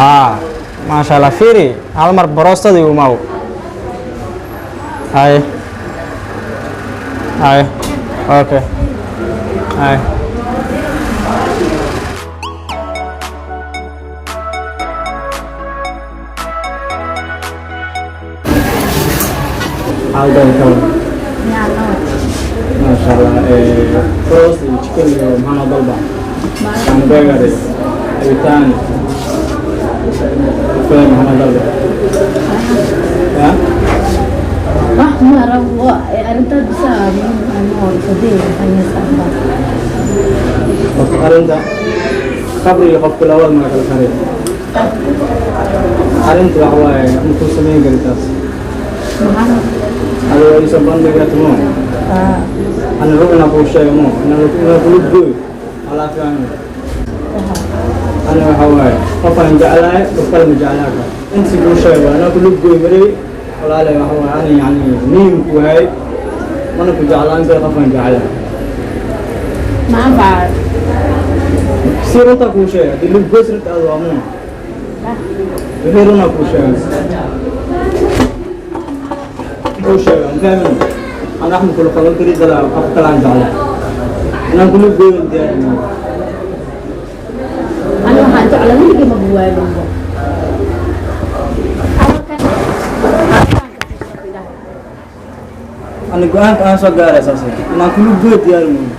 Haa, maasha Allah, fiiri hal mar boroostadii umaw. Hay hay, okay, hay. Xaaladda kale, maasha Allah, roast iyo chicken iyo maxaa dalba, hamburger iyo cabitaan kufee, maxaa dalba ya? Wax ma rabo, arrintaa bisa. Horta arrinta qabriga qofka labada ma kala kariyo. Arrinta waxa waaye, ma ku samayn kari taas. Adigo iisoo bandhiga tumo, ana rug inaan kuu sheego mo inaan kula gooyo alaa fiican. Ana waxa waaye, qof aan jeclahay, qof kale ma jeclaa karo. Intii kuu sheego anaa kula gooyo maray, walaale. Waxa waaye, ana yacni muhiim ku yahay, mana ku jeclaan karo qof aan jeclahay. Ma anfaca. Si runta kuu sheega, haddii lug goys rabta aad waa muun, wixii runa kuu sheega, kuu sheega, ma fahmin? Ana wax ma kula qaban kari dalaa, qof kale aan jeclahay inaan kula gooyo diyaar. Ani waxaan jeclaa weligay ma buwaaninbo. Ani go-aanka aan soo gaaray saas inaan kula gooyo diyaar muun.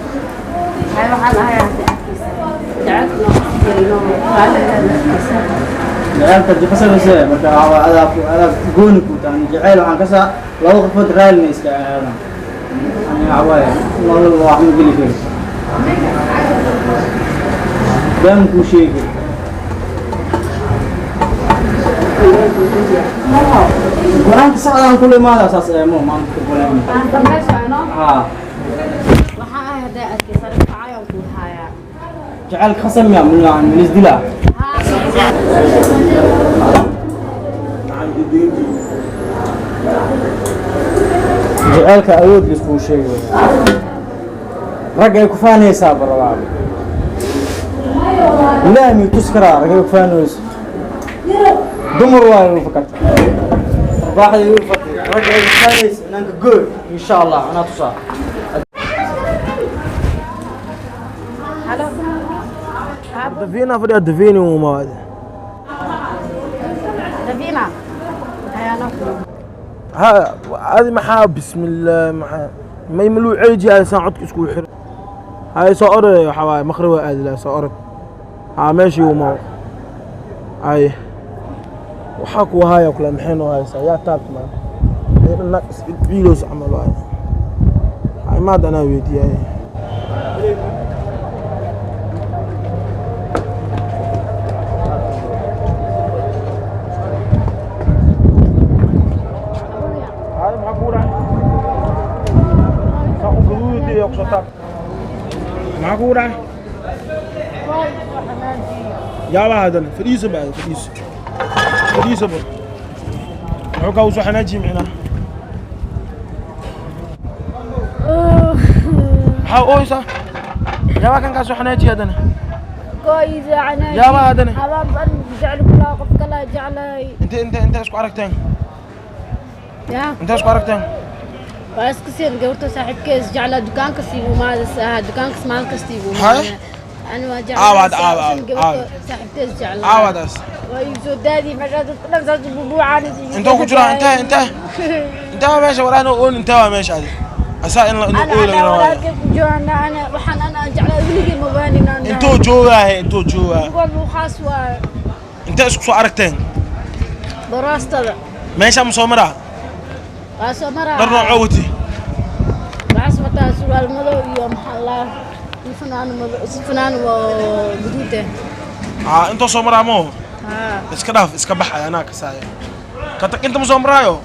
Waxaan ahay hadda arkaysa jacaylka noo Jaceylka jikasamase marka waxaa adaa adaa gooni ku tahay jaceyl. Waxaan kasaa laba qofood raalina iska ahaadaan. Ani waxa waaye, nolol wax ma geli kari, been kuu sheegi kari. Go-aanka saxdaan kula imaada saas ee mo maanta ku qoleen. Haa. Waxaan ahay hadday arkaysa rifacayaan kuu hayaa. Jaceylka khasam ya min min isdilaa. Jaceylka awood liskuu sheegay, rag ay ku faanaysaa barabaa, Ilaahay miyuu tusi karaa? Rag ay ku faanayso dumar waayo u fakarta arbaaxda igu fatay, rag ay ku faanayso inaan ka gooy, insha Allah anaa tusaa. Davina fadhiya, Davini uma Davina ayaana. Ha adi maxaa, bismillah, maxaa may maluu ceeji ay saan codka isku xir hay. Soo orod, waxa waaye maqrib waa aadi lahaa. Soo orod, ha meeshii uma ay waxaa ku haya kula, maxay noo haysaa? Yaa taabta maa dhana ciiloos camal waaye. Hay maad anaa weydiiyay. Hay, maxaa kugu dhacay? Saan u gaduudiyo kusoo taab, maxaa kugu dhacay? Yaabaa haddana fadhiiso, baada fadhiiso, fadhiiso bal. Muxuu kaa usoo xanaajiye micnaha? Maxaa ooysaa? Yaabaa kan kaa soo xanaajiye haddana? Yaabaa haddana? Inte inte inte isku aragteen? Intee isku aragteen? Waa iska siin gabarta saaxiibkees jeclaa, dukaanka sii umaada, dukaankas maalin kasta igu. Haye? Ani waa Aawaad, jeclaa aawaad, gabarta aawaad. saaxiibtees jeclaa. Aawadaas. Waa igu soo daadiyey meeshaa, dadka dhan saas bubuucaan. Intee ku jiraa? Intee intee intee waa meesha walaana oon? Intee waa meesha adi asaa in la in ana ooy ana laga waayo? Walaalkay ku joogana, ana waxaan ana jeclaa weligay ma waanin aan. Intuu joogaahe? Intuu joogaa? Lugood luuqaas waaye. Intee isku soo aragteen? Baraastada. Meesha ma soo maraa? Waa soo maraa. Dhar noocoo wati? Waxaas wataa. Surwaal madow iyo maxaa la funaan madow, funaan oo guduud ah. Haa, intoo soo maraa moo? Haa. Iska dhaaf, iska baxay, anaa kasaaya. Ka tag, inta ma soo maraayo,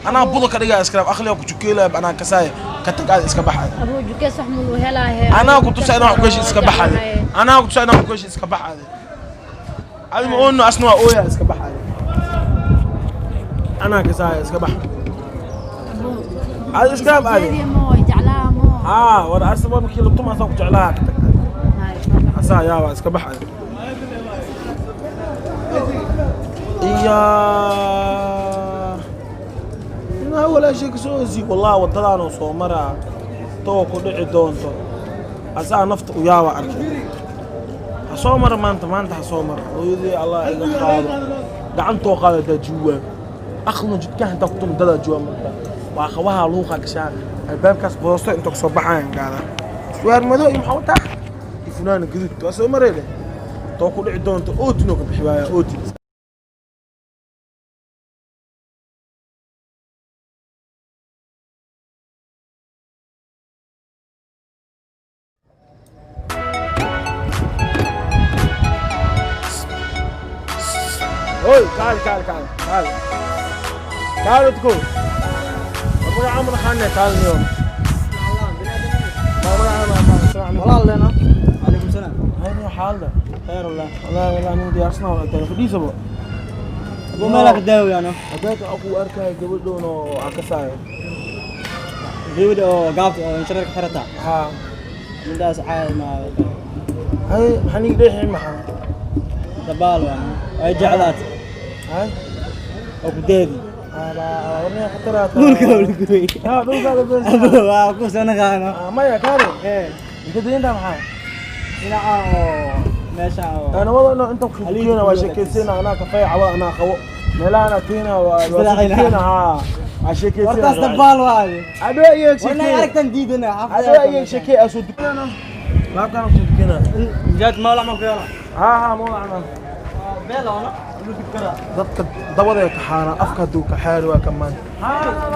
anaa buda ka dhigaa. Iska dhaaf, akhliga ku jukeelaya, anaa kasaaya. Ka tag aad, iska baxay. Abuu, jukees wax mulu helaahe. Anaa ku tusaa inaan wax ku heshin, iska baxay. Anaa ku tusaa inaan wax ku heshin, iska baxay. Adi ma oono, asna waa ooyaa. Iska baxay, anaa kasaaya, iska bax adi, iska dhaaf adi. Moo jeclaa moo. Haa, war asna waa markii la tuma, asaa ku jeclaa. Ka tag, asaa yaaba, iska baxay. Iya, inaa walaashay kasoo osi wallahi, waddadaanoo soo maraa too ku dhici doonto, asaa nafta u yaaba arkay. Ha soo mara maanta, maanta ha soo mara. Hooyadii Allah iga qaado, gacantoo qaada daa juwaa aqlna jidkaha intaa kutum dadaa juwaa marka waa qabaha luuqa gashaa albaabkaas boosto inta kasoo baxayan gaada. Suwaar madow iyo maxaa wataa iyo funaana gaduud waa soo mareyle, too ku dhici doonto, ootinoo ka bixi waaya ootin. Oi, kaal, kaal, kaal, kaal. Kaal udko. Magaca ma naqaane, kaal niyo. Magaca ma naqaan. Assalaamu calaykum. Walaal leena, calaykum salaam. Hay niyo, xaalada? Khayr wallah. Wallahi wallahi nin diyaarsana waa tahay fadhiisaba. Abuu, meelaa ka daawayano? Hadaad aku arkay gabadhoon oo aan ka saayo. Gabadha oo gaabta oo inshareerka xirata? Ha. Midaas caadi ma. Hay, maxaa niga dheexi maxaa? Dabaal waa ay jeclaat. Hay. Oo ku deedi. Ala, warniya khataraat. Dhulka lagu. Ha, dhulka lagu. Abuu, waa ku sanaqaano. Maya, kaale. Ee. Inta deynta maxaa? Dhinaca oo meesha oo أنا والله إنه أنت كنا وشكيتنا أنا كفاية عوا أنا خو ملا أنا تينا وشكيتنا ها شكيتنا. Hortaas dabaal waaye. أدو أيك Warna شكي aragtan diidana. أدو أيك شكي أسود أنا لا كان أسود كنا. Jaad mawlac ma ku yeela? ها ها، مو أنا. Beelona lu dukada. Dadka dabada ka xaana afka haduu ka xaari waa kamaan.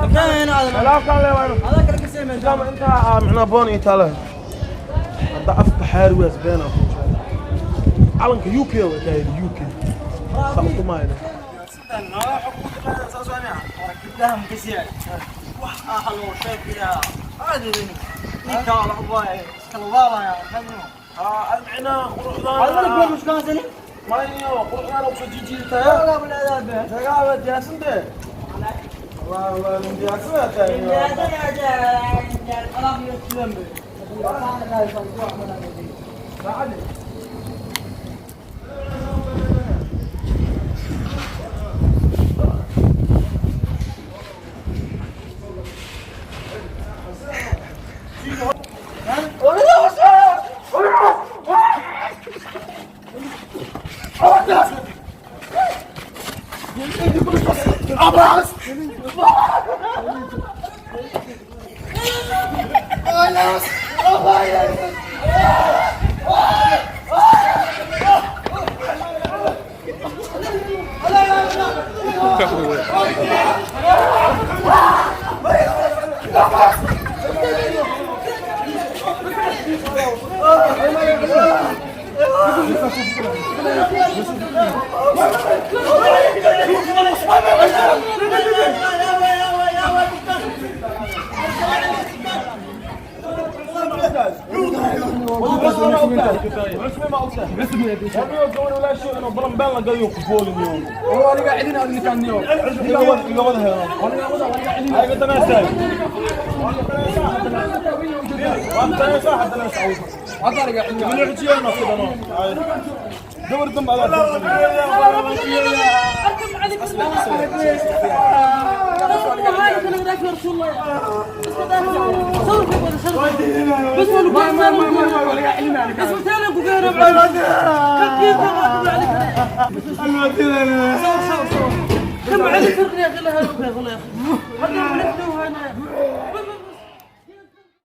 Dukaan aad. لا كان لا وين. Adaa kala kasay meel. كم أنت معنا بوني تاله هذا afka xaari waa isbeena calanka UK waa tahay UK sabtumayna. Gabdhaha ma kasii wax ah loo sheegayaa aad idin ninka la waay iskala waabaya. ها المعنى. هذا ما يقول مش كان سني. ما يو قرآن أو سجيجي تايا. لا ولا لا. تقابل دياسن ده والله والله من دياسن تايا.